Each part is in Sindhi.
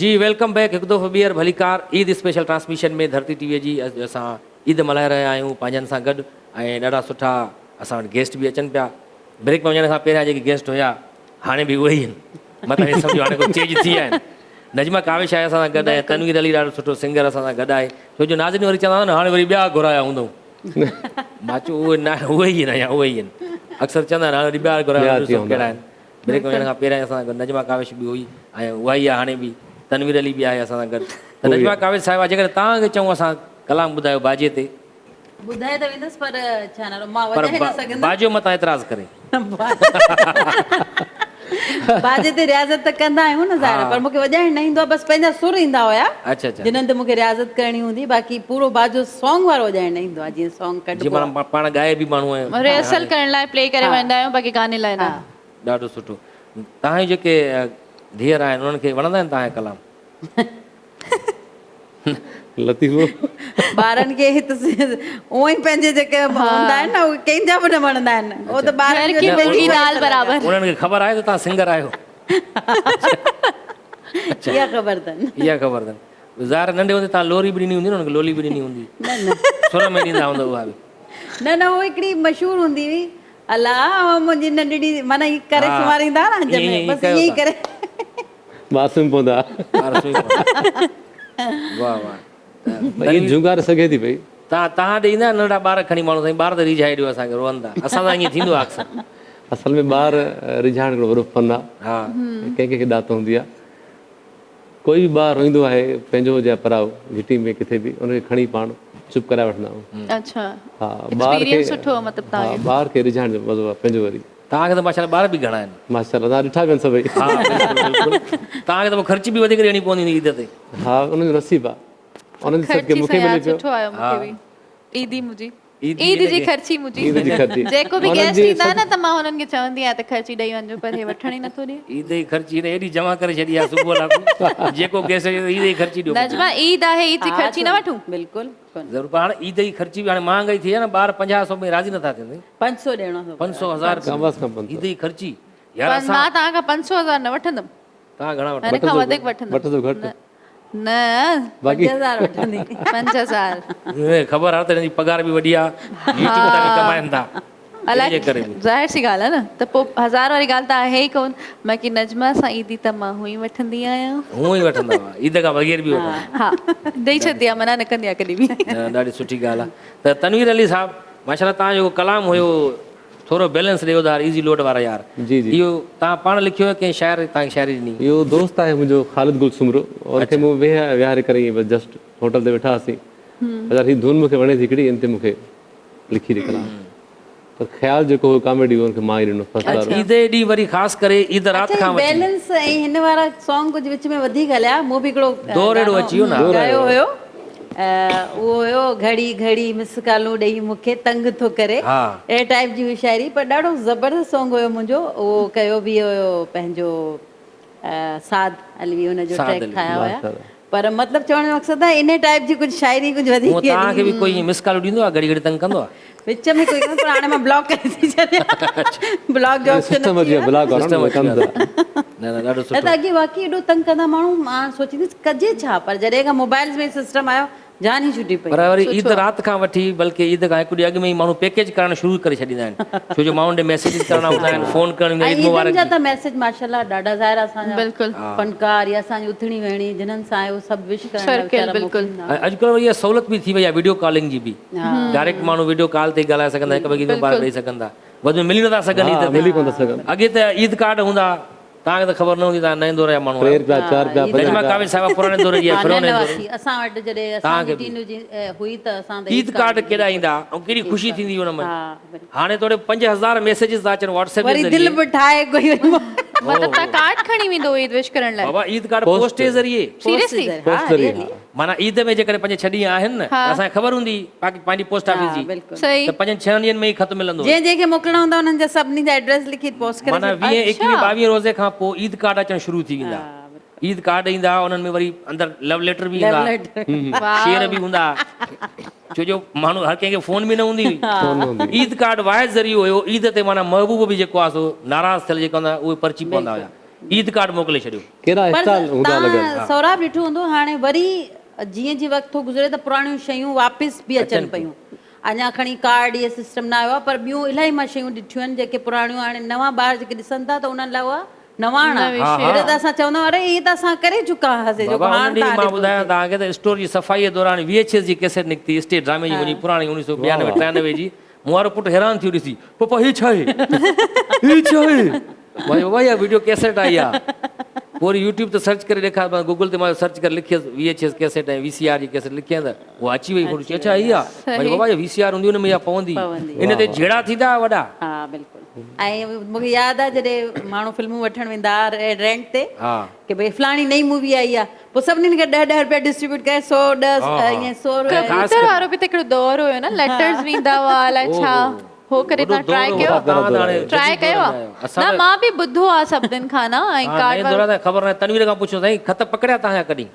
جي welcome back هڪ دفعو ٻيهر ڀليڪار عيد اسپيشل ٽرانسميشن ۾ ڌرتي ٽي وي جي اڄ اسان عيد ملهائي رهيا آهيون پنهنجن سان گڏ ۽ ڏاڍا سٺا اسان وٽ گيسٽ به اچن پيا بريڪ ۾ وڃڻ کان پهريان جيڪي گيسٽ هيا هاڻي به اهي ئي آهن متان هي سمجهو هاڻي ڪو چينج ٿي ويا آهن نجمه ڪاوش آهي اسان سان گڏ ۽ تنوير علي ڏاڍو سٺو سنگر اسان سان گڏ آهي ڇو جو ناظرين وري چوندا نه هاڻي وري ٻيا گهرايا هوندئون مان چيو اهي نه اهي ئي آهن اڃا اهي ئي آهن اڪثر چوندا آهن هاڻي وري ٻيا گهرايا ڏسو ڪهڙا آهن بريڪ وڃڻ کان پهريان اسان سان گڏ نجمه ڪاوش به هئي ۽ اها ئي آهي هاڻي به تنوير علي به آهي اسان سان گڏ ته نجمه ڪاوش صاحبه جيڪڏهن توهان کي چئون اسان ڪلام ٻڌايو باجي تي. ٻڌائي ته ويندس پر ڇا نالو مان وڄائي نه سگهندس. باجو متان اعتراض ڪري. باجي تي رياضت ته ڪندا آهيون نه ظاهر آهي پر مون کي وڄائڻ نه ايندو آهي بس پنهنجا سر ايندا هيا جنھن تي مون کي رياضت ڪرڻي هوندي باقي پورو باجو سانگ وارو وڄائڻ نه ايندو آهي جيئن سانگ ڪڍبو جيئن معنيٰ پاڻ ڳائي به ماڻهو ۽ ريهرسل ڪرڻ لاء پلي ڪري ويندا آهيون باقي گاني لاء نه. ڏاڍو سٺو. توهان جون جيڪي ڌيئر آهن انهن کي وڻندا آهن توهان جا ڪلام؟ لطيفو. ٻارن کي هت اونئن ئي پنهنجي جيڪي هوندا آهن نه اهي ڪنهن جا به نه وڻندا آهن اهو ته ٻارن گهر ڪي مرغي دال برابر. انهن کي خبر آهي ته توهان سنگر آهيو؟ اها خبر اٿن. اها خبر اٿن. ظاهر ننڍي هوندي توهان لوري به ڏني هوندي نه انهن کي لولي به ڏني هوندي. نه نه. سر ۾ ڏيندا هوندؤ اها به. نه نه اهو هڪڙي مشهور هوندي هئي الا منهنجي ننڍڙي معنيٰ هي ڪري سمهاريندا ها نه هنج ۾ بس ائين ئي ڪري. ٻار سمهي پوندا. ٻار سمهي پوندا. واه واه. ڀئي جهونگار سگهي ٿي پئي. تان تان ڏي ايندا ننڍڙا ٻار کڻي ماڻهو سائين ٻار ته ريجهائي ڏيو اسان کي روئن ٿا اسان سان ائين ٿيندو آهي اڪثر. اصل ۾ ٻار ريجهائڻ هڪڙو وڏو فن آهي. ها. ڪنهن ڪنهن کي ڏات هوندي آهي. ڪوئي به ٻار روئيندو آهي پنهنجو هجي يا پرائو گهٽي ۾ ڪٿي به ان کي کڻي پاڻ چپ ڪرائي وٺندا آهيون. اڇا ها ٻار کي ايڪسپيرينس سٺو آهي مطلب ها توهان کي. ٻار کي ريجهائڻ جو مزو آهي پنهنجو وري. توهان کي ته ماشاءالله ٻار به گهڻا آهن. ماشاءالله توهان ڏٺا به آهن سڀئي. ها بلڪل بلڪل توهان کي ته پوء خرچي به وڌيڪ ڏيڻي پوندي هوندي عيد تي. ها انهن جو نصيب آهي انهن جي صدقي خرچي مون کي سان ملي ياد پيو. سٺو آيو مون ها کي به عيدي منهنجي عيد عيد هن جي کي خرچي منهنجي عيد جي خرچي جيڪو به انهن گيسٽ جي ايندا صد نه ته مان هنن کي چوندي آهيان ته خرچي ڏئي وڃجو پر هي وٺڻ ئي نٿو ڏي. عيد جي خرچي هن ايڏي جمع ڪري ڇڏي آهي صبح لاڪون جيڪو گيسٽ اچي ٿو عيد جي خرچي ڏيو مون کي. نجمه عيد آهي عيد جي ها خرچي ڇو نه نه وٺون. بلڪل ڪونه. ضرور پر هاڻي عيد جي خرچي به هاڻي مهانگائي ٿي آهي نه ٻار 50 سو ۾ راضي نٿا ٿين سائين. 500 ڏيڻو ٿو 500 هزار ڪم از ڪم 500 عيد جي خرچي يار پر اسان مان توهان کان 500 هزار نه وٺندم. توهان گهڻا هن وٺندا؟ کان وڌيڪ وٺندم. وٺ تو گهٽ. نه باقي 5000 وٺندي. 5000. خبر آ ته هن جي پگهار به وڏي آ يوٽيوب تان به ڪمائن ٿا ان جي ڪري به. ظاهر سي ڳالهه آ نه ته پوء هزار واري ڳالهه ته آهي ئي ڪون باقي نجمه سان عيدي ته مان هونئن ئي وٺندي آهيان. هونئن ئي وٺندا هئا عيد کان بغير به وٺندا. ها ڏئي ڇڏندي آ منع نه ڪندي آ ڪڏهن به. نه ڏاڍي سٺي ڳالهه آ ته تنوير علي صاحب ماشاءالله توهان جو ڪلام هيو ٿورو بيلنس ڏي اڌار ايزي لوڊ وارا يار. جي جي. اهو توهان پاڻ لکيو يا ڪنهن شاعر توهان کي شاعري ڏني؟ اهو دوست آهي منهنجو خالد گل سومرو ان کي مون ويهه ويهاري ڪري ائين بس جسٽ هوٽل تي ويٺا هئاسين يار هي ڌن مون کي وڻي ٿي هڪڙي ان تي مون کي لکي ڏي ڪلام پر خيال جيڪو هو ڪاميڊي هو ان کي مان ئي ڏنو فرسٽ وارو. عيد جي ڏينهن وري خاص ڪري عيد رات اڇا کان هي وٺي. بيلنس ۽ هن وارا سانگ ڪجهه وچ ۾ وڌيڪ هليا مون به هڪڙو دور اهڙو گانو اچي ويو نه. ڳايو هيو. اهو هيو گهڙي گهڙي مس ڪالون ڏئي مون کي تنگ ٿو ڪري اهڙي ٽائيپ جي هئي شاعري پر ڏاڍو زبردست سانگ هيو منهنجو اهو ڪيو به هيو پنهنجو سعد علوي ان جو ٽريڪ ٺاهيا هيا پر مطلب چوڻ جو مقصد آهي انهي ٽائيپ جي ڪجهه شاعري ڪجهه وڌيڪ هونء توهان کي به ڪوئي مس ڪالون ڏيندو آهي گهڙي گهڙي تنگ ڪندو آهي وچ ۾ ڪوئي ڪونه پر هاڻي مان بلاڪ ڪري ٿي ڇڏيان بلاڪ جو آپشن سسٽم اچي ويو بلاڪ وارو نه ڪن ٿا نه نه ڏاڍو نه سٺو ته اڳي واقعي ايڏو تنگ ڪندا ماڻهو مان سوچيندي هيس ڪجي ڇا پر جڏهن کان موبائلز ۾ سسٽم آيو جان ئي ڇٽي پئي. پر وري عيد رات کان وٺي بلڪه عيد کان هڪ ڏينهن اڳ ۾ ئي ماڻهو پيڪيج ڪرائڻ شروع ڪري ڇڏيندا آهن ڇو جو ماڻهن ڏي ميسيجز ڪرڻا هوندا آهن فون ڪرڻ هوندي آهي ۽ عيد مبارڪ عيدن جا جي. ته ميسيج ماشاءالله ڏاڍا ظاهر اسان جا بلڪل. فنڪار يا اسان جي اٿڻي ويهڻي جنھن سان آهي اهو سڀ وش ڪرڻ لاء سرڪل ويچارا بلڪل. موڪليندا. ۽ اڄڪلهه وري اها سهولت به ٿي وئي آهي وڊيو ڪالنگ جي به ڊائريڪٽ ماڻهو وڊيو ڪال تي ڳالهائي سگهن ٿا هڪ ٻئي کي عيد مبارڪ ڏئي سگهن ٿا وڌ ۾ ملي نٿا سگهن عيد تي ملي ڪونه ٿا سگهن. اڳي ته عيد ڪارڊ هوندا توهان کي ته خبر نه هوندي توهان نئين دور جا ماڻهو ٽي آهيو. رپيا چار رپيا پنج نجمه رپيا. ڪاوش صاحبه پراڻي دور جي آهي ها نه فرعوني نه دور واقعي اسان وٽ جڏهن توهان اسان جي کي به ٽين جي هئي ته اسان ته عيد ڪارڊ ڪيڏا ايندا ۽ ڪيڏي خوشي ٿيندي هئي ان ۾ هاڻي توڙي 5000 ميسيجز ٿا اچن واٽس ايپ جي وري دل ذريعي به ٺاهي ڪوئي وري مطلب توهان ڪارڊ کڻي ويندو هو عيد وش ڪرڻ لاء. بابا عيد ڪارڊ پوسٽ جي ذريعي. سيريسلي؟ پوسٽ ذريعي ها. معنيٰ عيد ۾ جيڪڏهن پنج ڇهه ڏينهن آهن نه ته اسان کي خبر هوندي پنهنجي پوسٽ آفيس جي صحيح. ته پنجن ڇهن ڏينهن ۾ ئي خط ملندو هو. جنهن جنهن کي موڪلڻا هوندا انهن جا سڀني جا ايڊريس لکي پوسٽ ڪري معنيٰ ڇڏ. ويهين ايڪويهين ٻاويهين روزي کان پوء عيد ڪارڊ اچڻ شروع ٿي ويندا. عيد ڪارڊ ايندا انهن ۾ وري اندر لو ليٽر به ايندا شعر به هوندا ڇو جو ماڻهو هر ڪنهن کي فون به نه هوندي هئي. عيد ڪارڊ واحد ذريعو هيو عيد تي معنيٰ محبوب به جيڪو آهي سو ناراض ٿيل جيڪا هوندا اهي پرچي پوندا هيا. عيد ڪارڊ موڪلي ڇڏيو. ڪهڙا پر اسٽال هوندا لڳل. تان سهراب ڏٺو هوندو هاڻي وري جيئن جيئن وقت ٿو گذري ته پراڻيون شيون واپس به اچن پيون. اڃا کڻي ڪارڊ اهي سسٽم نه آيو آهي پر ٻيون الاهي مان شيون ڏٺيون آهن جيڪي پراڻيون هاڻي نوان ٻار جيڪي ڏسن ٿا ته انهن لاء اها نواڻ آهي. اهڙي ته اسان چوندا آهيون اري اهي ته اسان ڪري چڪا هئاسين جيڪو بابا هاڻ ان ڏينهن تان مان ڏٺو ٻڌايان ٿئي. توهان کي ته اسٽور جي صفائيء دوران وي ايڇ ايس جي ڪيسيٽ نڪتي اسٽيج ڊرامي جي منهنجي پراڻي اڻويهه سؤ ٻيانوي ٽيانوي جي مون وارو پٽ حيران ٿيو ڏسي، پپا هي ڇا آهي؟ هي ڇا آهي؟ مان چيو بابا اها وڊيو ڪيسيٽ آئي آهي. پوء وري يوٽيوب تي سرچ ڪري ڏيکاريس، مان گوگل تي مان سرچ ڪري لکيس V H S cassette ۽ V C R جي ڪيسيٽ لکيس ته اها اچي وئي فوٽو چي اڇا هي آهي. مان چيو بابا اها وي سي آر هوندي ان ۾ اها پوندي. ان تي جهيڙا ٿيندا هئا وڏا. ها بلڪل ۽ مون کي ياد آهي جڏهن ماڻهو فلمون وٺڻ ويندا هئا رينٽ تي ڪي ڀئي فلاڻي نئين مووي آئي آهي پوء سڀني کي ڏهه ڏهه روپيا ڊسٽريبيوٽ ڪري سو ڏهه ائين سو روپيا. ڪبوتر وارو به ته هڪڙو دور هيو نه ليٽرز ويندا هئا الائي ڇا هو ڪري تان ٽرائي ڪيو ٽرائي ڪيو آ نه مان به ٻڌو آ سڀني کان نه ۽ ڪارڊ وارو خبر ناهي تنوير کان پڇو سائين خط پڪڙيا تان جا ڪڏهن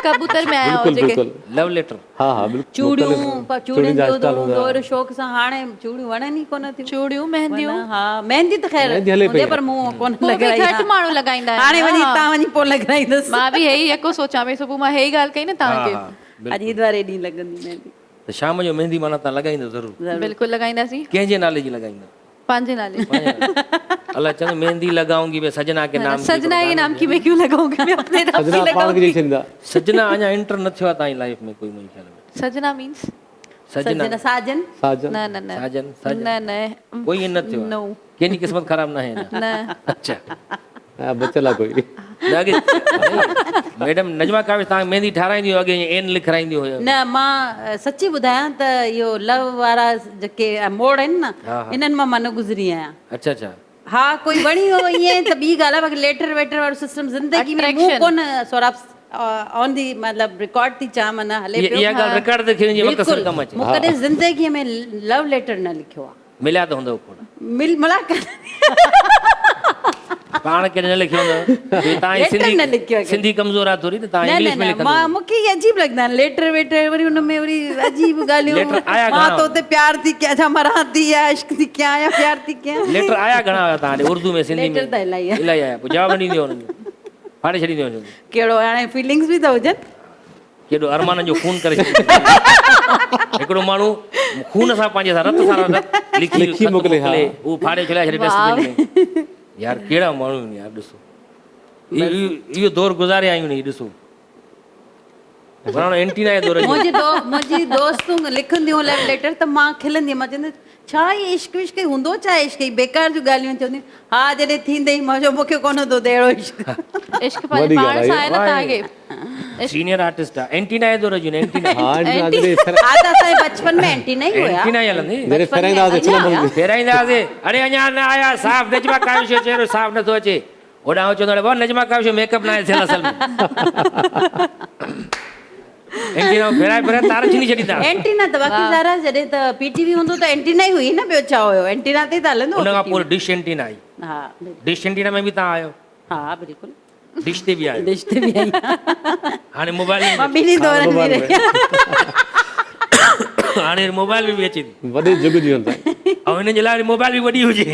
ڪبوتر ۾ آيا هو جيڪي لو ليٽر ها ها بلڪل چوڙيون چوڙين جو هوندو هو شوق سان هاڻي چوڙيون وڻن ئي ڪونه ٿيون چوڙيون مهنديون ها مهندي ته خير مهندي هلي پئي پر مون ڪونه لڳرائي گهٽ ماڻهو لڳائيندا آهن هاڻي وڃي تان وڃي پوء لڳرائيندس مان به هي ئي يڪو سوچان پئي صبح مان هي ئي ڳالهه ڪئي نه توهان کي اڄ عيد واري ڏينهن لڳندي مهندي ته شام جو مهندي معنيٰ تان لڳائيندو ضرور بلڪل لڳائينداسين ڪنهن جي نالي جي لڳائيندو پنهنجي نالي الله چوندو مهندي لگائونگي مين سجنا ڪي نام سجنا ڪي نام ڪي مين ڪيون لگائونگي مين اپني نام ڪي لگائونگي سجنا اڃا انٽر نه ٿيو آ تائين لائف ۾ ڪوئي منهنجي خيال ۾ سجنا مينس سجنا ساجن ساجن نه نه نه ساجن ساجن نه نه ڪوئي ائين نه ٿيو آ ڪنهن جي قسمت خراب ناهي نه اڇا بچل آ ڪوئي نه اڳي ميڊم نجما ڪاوش توهان مهندي ٺاراهيندي هيو اڳي اين لکرائيندي هيو نه مان سچي ٻڌايان ته اهو لو وارا جيڪي موڙ آهن نه انهن مان مان نه گذري آهيان اڇا اڇا ها ڪوئي وڻي ويو ائين ته ٻي ڳالهه آهي باقي ليٽر ويٽر وارو سسٽم زندگي ۾ مون ڪونه سهراب آن the مطلب رڪارڊ ٿي چوان معنيٰ هلي پيو اها ڳالهه رڪارڊ تي کڻي جي وقت سر ڪم اچي مون ڪڏهن زندگي ۾ لو ليٽر نه لکيو آهي مليا ته هوندؤ کوڙ. مل ملاقات پاڻ ڪڏهن نه لکيو هوندؤ. تان جي ليٽر نه لکيو سنڌي سنڌي ڪمزور آ ٿوري ته تان نه انگلش نه ۾ نه لکندو مان مونکي اهي عجيب لڳندا آهن ليٽر ويٽر وري ان ۾ وري عجيب ڳالهيون ليٽر آيا مان گهڻا تو تي پيار ٿي ڪيان ڇا مران ٿي يا عشق ٿي ڪيان يا پيار ٿي ڪيان ليٽر آيا گهڻا هيا تان ڏي اردو ۾ سنڌي ۾ ليٽر ته الاهي آيا الاهي آيا پوء جواب نه ڏيندي هو انهن جو ڦاڙي ڇڏيندي هو ڪهڙو هاڻي فيلنگس به ته هجن ڪيڏو ارمانن جو خون ڪري ڇڏيو هڪڙو ماڻهو خون سان پنهنجي سان رت سان رت لکي لکي موڪلي ها اهو ڦاڙي اڇلائي ڇڏي ڊسٽ بن ۾ يار ڪهڙا ماڻهو آهن يار ڏسو اهو دور گذاري آيون آهن ڏسو پراڻو اينٽينا جو دور منهنجي دو منهنجي دوستون لکنديون لو ليٽر ته مان کلندي مان چوندي ڇا هي عشق وشق هوندو ڇا عشق هي بيڪار جون ڳالهيون چونديون ها جڏهن ٿيندئي مان چيو مونکي ڪونه ٿو ٿئي اهڙو عشق. عشق پنهنجي پاڻ سان آهي نه توهان کي. سينيئر آرٽسٽ آ اينٽينا جو دور جون اينٽينا ها اينٽينا جڏهن ها ته اسان جي بچپن ۾ اينٽينا ئي هيا اينٽينا ئي هلندي جڏهن ڦيرائيندا هئاسين فلم هلندي ڦيرائيندا هئاسين اڙي اڃا نه آيا صاف نجما ڪاوش جو چهرو صاف نٿو اچي هوڏانهن هو چوندو اڙي بابا نجما ڪاوش جو ميڪ اپ ناهي ٿيل اصل ۾ اينٽينا ڦيرائي ڦيرائي تار ڇني ڇڏيندا اينٽينا ته باقي زارا جڏهن ته پي ٽي وي هوندو ته اينٽينا ئي هئي نه ٻيو ڇا هيو اينٽينا تي ئي ته هلندو ان کان پوء ڊش اينٽينا آئي ها ڊش اينٽينا ۾ به تان آيو ها بلڪل ڊش تي به آيو ڊش تي به آئي هاڻي موبائل مان ٻنهي دورن ۾ رهي هاڻي موبائل ۾ به اچي ٿي وڏي جڳ جي هوندا ۽ هنن جي لاء موبائل به وڏي هجي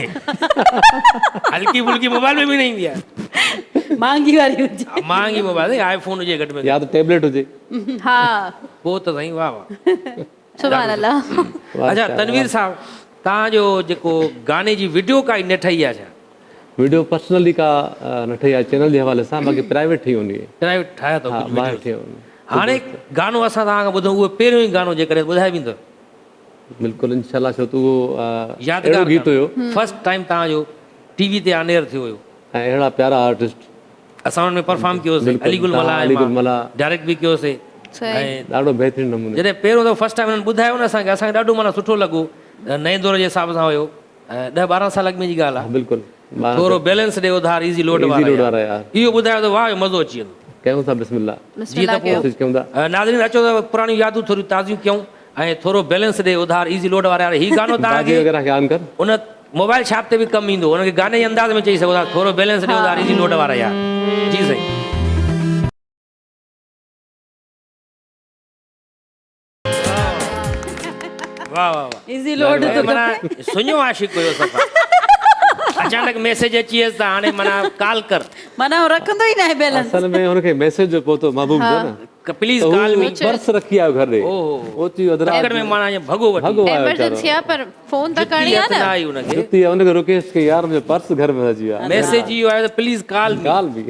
هلڪي ڦلڪي موبائل ۾ به نه ايندي آهي مهانگي واري هجي مهانگي موبائل آئي فون هجي گهٽ ۾ يا ته ٽيبليٽ هجي ها پوء ته سائين واه واه سبحان الله اچها تنوير صاحب تان جو جيڪو گاني جي وڊيو ڪائي نه ٺهي آهي ڇا وڊيو پرسنلي ڪا نه ٺهي آهي چينل جي حوالي سان باقي پرائيويٽ ٺهي هوندي پرائيويٽ ٺاهيا اٿو ها ٻاهر ٺهي هوندي هاڻي گانو اسان توهان کان ٻڌون اهو پهريون ئي گانو جيڪڏهن ٻڌائي ويندو بلڪل انشاء الله ڇو ته اهو اهڙو گيت هيو فرسٽ ٽائيم توهان جو ٽي وي تي آن ايئر ٿيو هيو ۽ اهڙا پيارا آرٽسٽ اسان ان ۾ پرفارم ڪيوسي علي گل ملاح علي گل ملاح ڊائريڪٽ به ڪيوسي ۽ ڏاڍو بهترين نموني جڏهن پهريون دفعو فرسٽ ٽائيم انهن ٻڌايو نه اسان کي اسان کي ڏاڍو معنيٰ سٺو لڳو نئين دور جي حساب سان هيو ڏهه ٻارهن سال اڳ ۾ جي ڳالهه آهي بلڪل ٿورو بيلنس ڏي اڌار ايزي لوڊ وارا يار اهو ٻڌايو ته واهه مزو اچي ويندو. ڪيون ٿا بسم الله جي ته ڪوشش ڪيون ٿا. ناظرين اچو ته پراڻيون يادون ٿوريون تازيون ڪيون ۽ ٿورو بيلنس ڏي اڌار ايزي لوڊ وارا يار هي گانو توهان کي وغيره کي آن ڪر ان موبائل شاپ تي به ڪم ايندو ان کي گاني جي انداز ۾ چئي سگهو ٿا ٿورو بيلنس ڏي اڌار ايزي لوڊ وارا يار جي سائين. واه واه واه ايزي لوڊ ٿو کپي. سڃو عاشق هيو صفا. اچانڪ ميسيج اچي ويس ته هاڻي معنيٰ ڪال ڪر. معنيٰ هو رکندو ئي ناهي بيلنس. اصل ۾ هن کي ميسيج جو پهتو محبوب جو نه. Please call me. پرس رکي آيو گهر ڏي. اوچي اڌ رات. تڪڙ ۾ معنيٰ ائين ڀڳو وٺي. ڀڳو آيو ويچارو. ايمرجنسي آ پر فون ته ڪرڻي آ نه. آئي هن کي. جتي هن کي رڪيش ڪئي يار منهنجو پرس گهر ۾ رهجي ويو آ. ميسيج اهو آيو ته پليز ڪال مي. ڪال مي.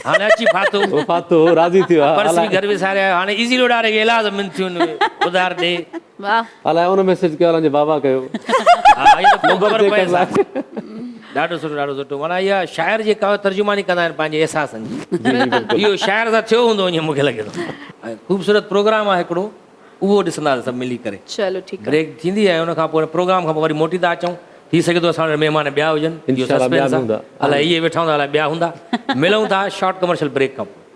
هاڻي اچي ڦاٿو. هو ڦاٿو هو راضي ٿيو آ. پرس به گهر وساري آيو. هاڻي ايزي لوڊ واري کي ايلاز منٿيون اڌار ڏي. واھ. الائي ان ميسيج ڪيو الائي ان جي بابا ڪيو. ها اهو ته پوء خبر نمبر چيڪ پئي ڪرڻ لاء. ڏاڍو سٺو ڏاڍو سٺو معنيٰ اها شاعر جي ڪا ترجماني ڪندا آهن پنهنجي احساسن جي. جي جي بلڪل. اهو شاعر سان ٿيو هوندو ائين مونکي لڳي ٿو. ۽ خوبصورت پروگرام آهي هڪڙو اهو ڏسنداسين سڀ ملي ڪري. چلو ٺيڪ آ. بريڪ ٿيندي ۽ ان کان پوء پروگرام کان پوء وري موٽي ٿا اچون. ٿي سگهي ٿو اسان وٽ مهمان ٻيا هجن. اهو انشاء الله ٻيا سسپينس به آ. هوندا. الائي اهي ويٺا هوندا الائي ٻيا هوندا. ملون ٿا شارٽ ڪمرشل بريڪ کان پوء.